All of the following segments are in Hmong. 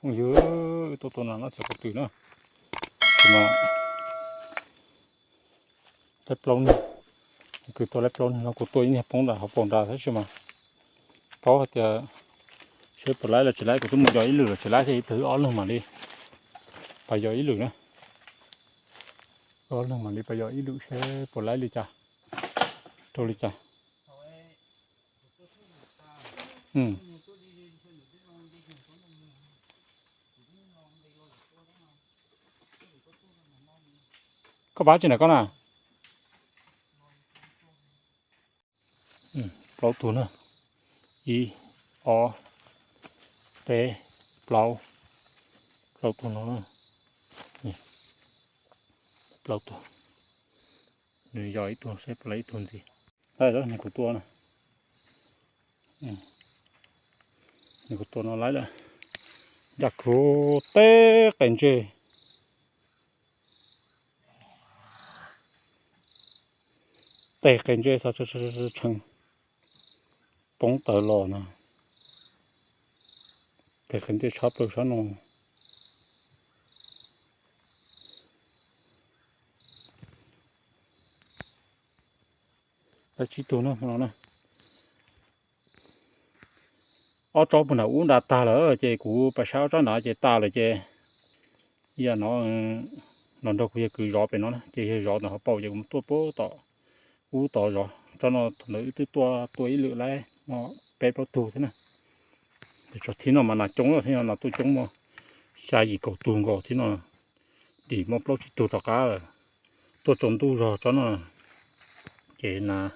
Phooj ywg, wb tuaj tua nas nyob txog ko tw na, ces mas laib plaub niag, kwv tua laib plaub niag no, kuv tua ib niag poob ntawm hauv paus nrad tab sis mas paub hais tias seb puas laib los tsis laib, kuv twb mus yos ib lwm los tsis laib thiab, ib pliag wb ob leeg mam li pas yos ib lwm na. Wb ob leeg mam li pas yos ib lwm seb puas laib li cas, rau li cas. Koj pab tsis ntawm koj na. Plaub tug na, ib, ob, peb, plaub, plaub tug no, plaub tug, nws yog ib tug seb puas laib ib tug ntxiv. Laib lawm, nws kuv tua na, nws kuv tua no laib lawm, ncaj kuv teb qe ntsej. Teg qe ntsej txog tshee poob tawv los no, teg qe ntsej tshab plaws sab no. Tsib tug no, ob tsob puag nram ub nrad tag lawm ces kuv pas saib ob tsob nrad ces tas lawm ces yam no los nrog kuv yawg kwv zov pem no na, ces yawg zov ntawm hauv paus ces kuv tuaj puag tom ub tod zov. Tsob no thaum ntawd wb twb tuaj tua ib lwm laib muaj peb plaub tug thiab na. Ces tsob thib no mas nas coob thiab, nas tuaj coob muaj xya yim kaum tug nkaus thiab no, dim muaj plaub tsib tug rov qab lawm. Tuaj tsaus ntuj zog tsob no ces nas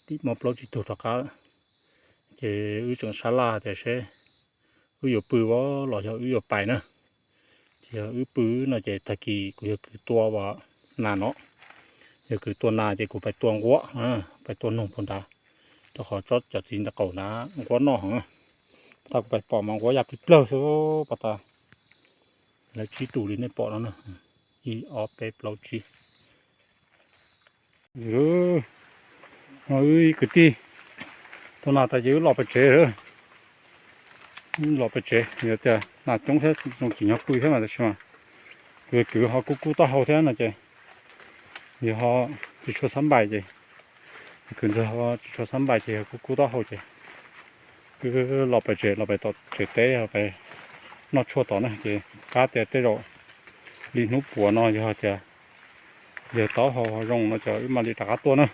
dim muaj plaub tsib tug rov qab. Ces wb tseem sab laj tias seb wb yuav pw los yog wb yuav pais na. Ces yog wb pw no ces tag kis kuv yawg kwv tua ua nas no, yawg kwv tua nas ces kuv pais tua nquab, pais tua noog puag nrad, rau qhov tsob cov txiv ntawm qaum nrad nquab noj heev. Pas tas kuv pais pom mas nquab ya plig plawg xwb pas tas. Lawv tsib tus li nej pom no na, ib ob peb plaub tsib. Wb ib kwv tij tua nas tas ces wb los pem tsev, los pem tsev, yog tias nas coob thiab zoo tsim nyog pw thiab mas tab sis mas kuv kwv ho kub kub taub hau thiab no ces yog ho tsis tshua xab npais ces, kwv ntxawg ho tsis tshua xab npais ces yog kub kub taub hau ces wb los pem tsev, los pem tom tsev teb, pem noj tshuaj tod na ces qab tias tej zaum li hnub puav no yog tias yawg taub hau ho zoo no ces wb mam li rov qab tuaj na.